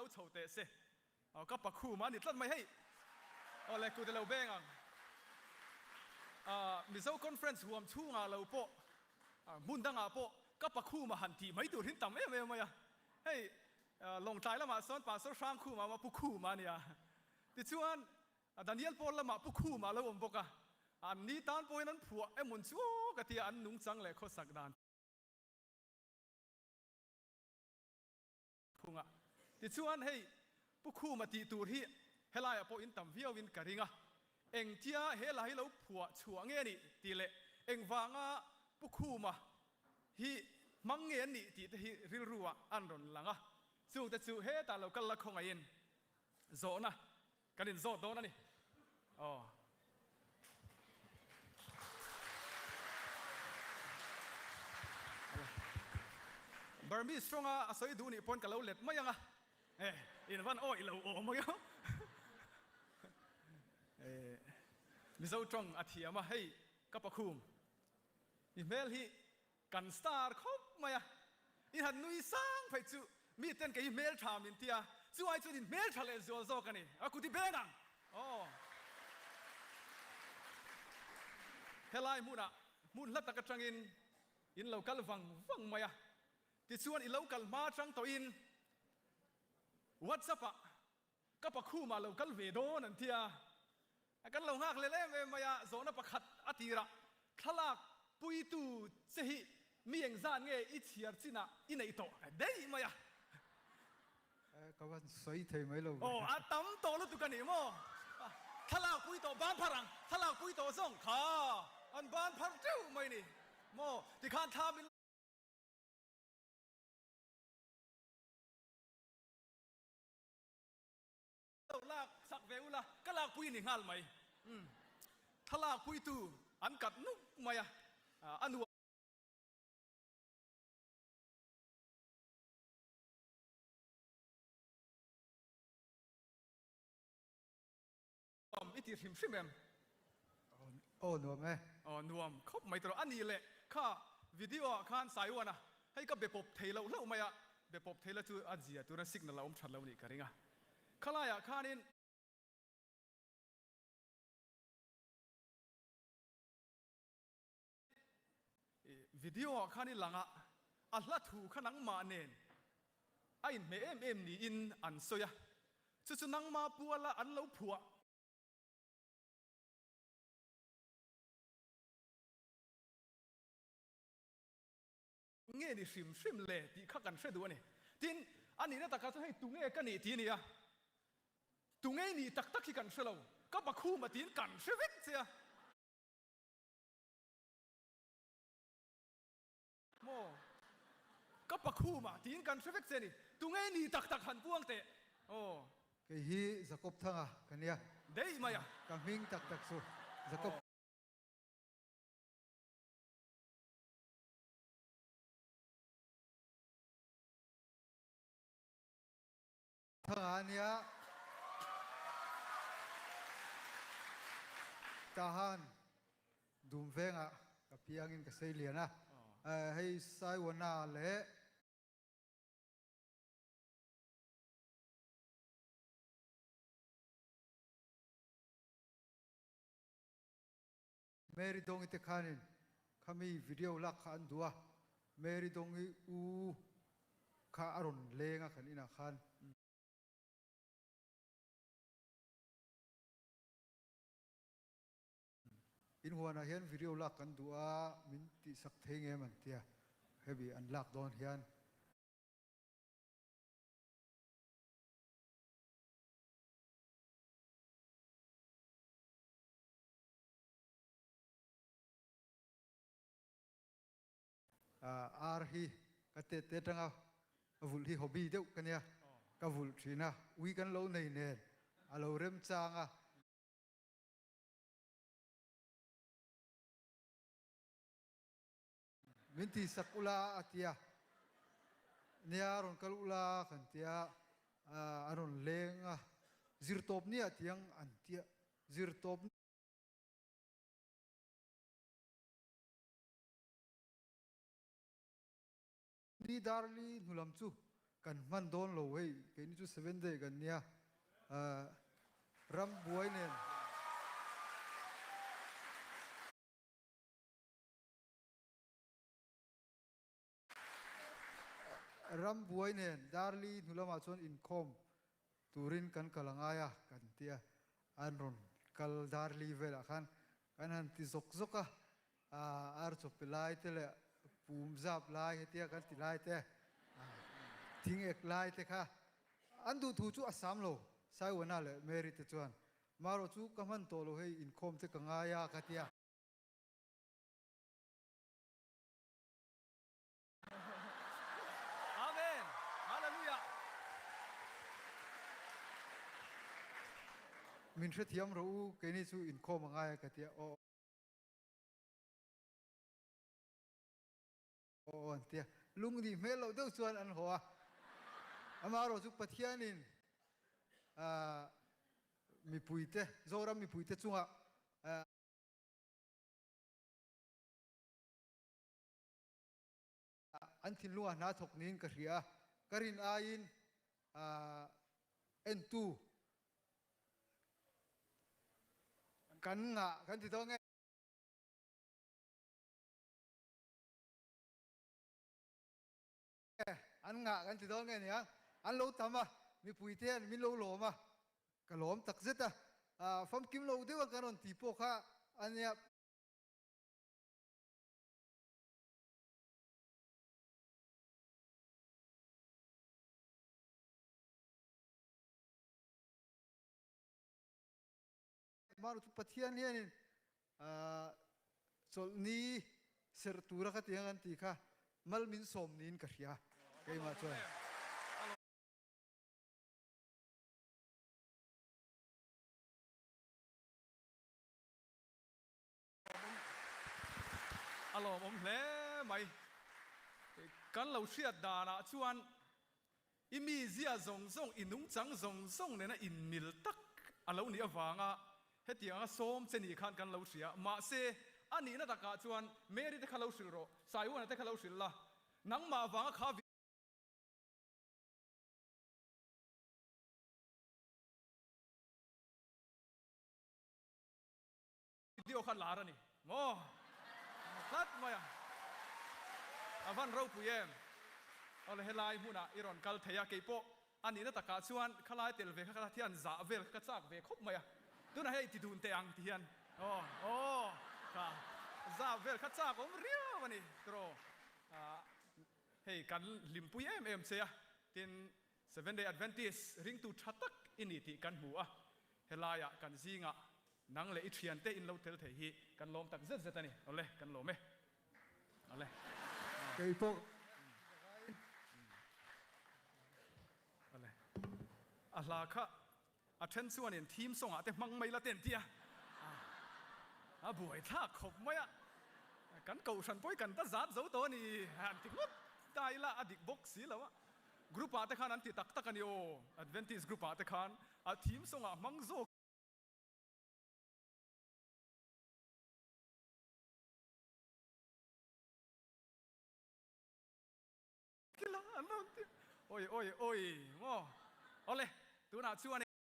lo chho teh se. Aw ka pakhum a ni tlat mai hei. Aw le kut ilo beng ang. Mizo conference huam chhungah lo pawh hmun dangah pawh ka pakhum a han tih mai tur hin tam em em mai a. Hei Lawngtlai lamah sawn Pastor Hrangkhuma a awm a, Pu Khuma a nia. Tichuan Daniel Paul lamah Pu Khuma a lo awm bawk a. An ni tan pawhin an phuah emawn chu ka tia an nungchang leh khawsak dan. Phunga. Tichuan hei Pu Khuma tih tur hi helaiah pawh in tam viauin ka ring a, engtia he la hi lo phuah chhuah nge nih tih leh engvanga Pu Khuma hi hmang nge an nih tih te hi rilru ah an rawn lang a, chungte chu hetah lo kal la khawngaihin zawhna Kan inzawt dawn a ni. Aw. Burmese tawnga a sawi duh nih pawn ka lo let mai ang a. E, in van awih lo awm ang emaw. E, Mizo tawng a thiam a, hei ka pakhum. I hmel hi Kan star khawp mai a, i han nui sang phei chu mi ten kei hi hmeltha min ti a, chu ai chuan in hmeltha leh zual zawk a ni, a kut i beng ang aw. Helai hmunah hmun hla tak atangin in lo kal vang vang mai a, tichuan i lo kal hma atang tawhin WhatsApp ah Ka pakhumah lo kal ve dawn an ti a, kan lo nghak lel em em mai a, zawhna pakhat a tirah thlalak puitu che hi mi engzat nge i chhiar chinah i neih tawh daih mai a. Ka van sawi thei mai lo ve. Aw a tam tawh lutuk a ni maw? Thlalak pui tawh ban phar ang, thlalak pui tawh zawng kha an ban phar teuh mai ni maw? Tikhan thla min Lo lak sak ve ula, ka lakpui ni nghal mai. Umm, thlalakpuitu an kat nuk mai a, a nuam i ti hrim hrim em? Aw nuam e. Aw nuam khawp mai tawh. A nih leh kha video ah khan Saiwan a hei ka be pawp thei loh hlauh mai a, be pawp thei la chu a zia tura signal a awm that lo nih ka ring a. Khalai ah khanin. Video ah khan i lang a, a hla thu kha nangmah nen a inhmeh em em niin an sawi a, chu chu nangmah puala an lo phuah. Nge ni hrim hrim le tih kha kan hre duh a ni. Tin, a nihna takah chuan hei tunge ka nih tih a ni a, tunge i nih tak tak hi kan hre lo, ka bakhuma tiin kan hre vek che a. Maw? Ka pakhuma tiin kan hre vek che a ni. Tunge i nih tak tak han puang teh aw. Kei hi Jakob Thanga ka nia. Daih mai a. Ka hming tak tak chu Jakob. Thanga a nia. Tahan dum vengah ka piangin ka sei lian a. Hei Saiwana leh. Mary Dongi te khanin khami video lak kha an duh a, Mary Dongi u kha a rawn leng a kan inah khan. In huanah hian video lak kan duh a, min tihsak thei ngem an tia, hemi an lak dawn hian. Ar hi ka tet te atanga vulh hi hobby deuh ka nia, ka vulh thin a, ui kan lo nei nen a lo remchang a. Min ti sak ula a tia, nia rawn kal ula kan tia, a rawn leng a, zirtawp nia tiang an tia, zirtawp. Ni Darli hnulam chu kan hman dawn lo hei, keini chu. chu Seven Day kan nia, ram buai nen. Ram buai nen Darli hnu lamah chuan inkhawm turin kan kal a ngai a kan ti a, an rawn kal Darli velah khan kan han ti zawk zawk a, ar chawpe lai te leh pum zap lai hetia kan ti lai te, thing ek lai te kha an duh thu chu a sam lo, Saiwana leh Mary te chuan marawh chu ka hman tawh lo hei inkhawm te ka ngai a ka ti a. Amen! Hallelujah! Min hrethiam rawh u, keini chu inkhawm a ngai a ka ti a, aw aw an ti a, lungnih hmel loh deuh chuan an haw a, amaherawh chu Pathianin mipuite, Zoram mipuite chungah An thinlungah hna thawk niin ka hria a, ka rin aiin entu kan ngah kan ti dawn nge. An ngah kan ti dawn nge nia, an lo tam a, mipuite hian min lo lawm a, ka lawm takzet a, famkim lo deuh a kan rawn ti pawh kha a nia. Mah chu Pathian hianin chawlhni serh tura ka ti ang an tih kha mal min sawm niin ka hria keimah chuan. A lawmawm hle mai. Kan lo hriat danah chuan i mizia zawng zawng, i nungchang zawng zawng nena inmil tak a lo nih avanga hetianga sawm che nih khan kan lo hria. Mahse, a nihna takah chuan Mary te kha lo hrilh rawh, Saiwana te kha lo hrilh la, nangmah vanga kha Video kha lar a ni maw? Tlat mai a, a van ropui em? Awle helai hmunah i rawn kal thei a, keipawh a nihna takah chuan khalai tel ve kha ka thian zah vel kha ka chak ve khawp mai a, tunah hei ti dun teh ang ti hian aw aw kha zah vel kha chak awm riau a ni tiraw? Hei kan hlimpui em em che a, tin Seventh Day Adventist ringtu tha tak i ni tih kan hmu a, helaiah kan zingah nang leh i thiante in lo tel thei hi kan lawm tak zet zet a ni. Awle, kan lawm e. Awle. Kei pawh. Awle. A hla kha A then chuanin theme song ah te hmang mai la te an ti a, a buaithlak khawp mai a, kan kohhran pawh hi kan ta zat zo tawh a ni an ti ngawt ta ila a dik bawk si lo a, group ah te khan an ti tak tak a ni aw, Adventist group ah te khan a theme song ah hmang zawk. Kila an rawn ti oi oi oi maw awle tunah chuan.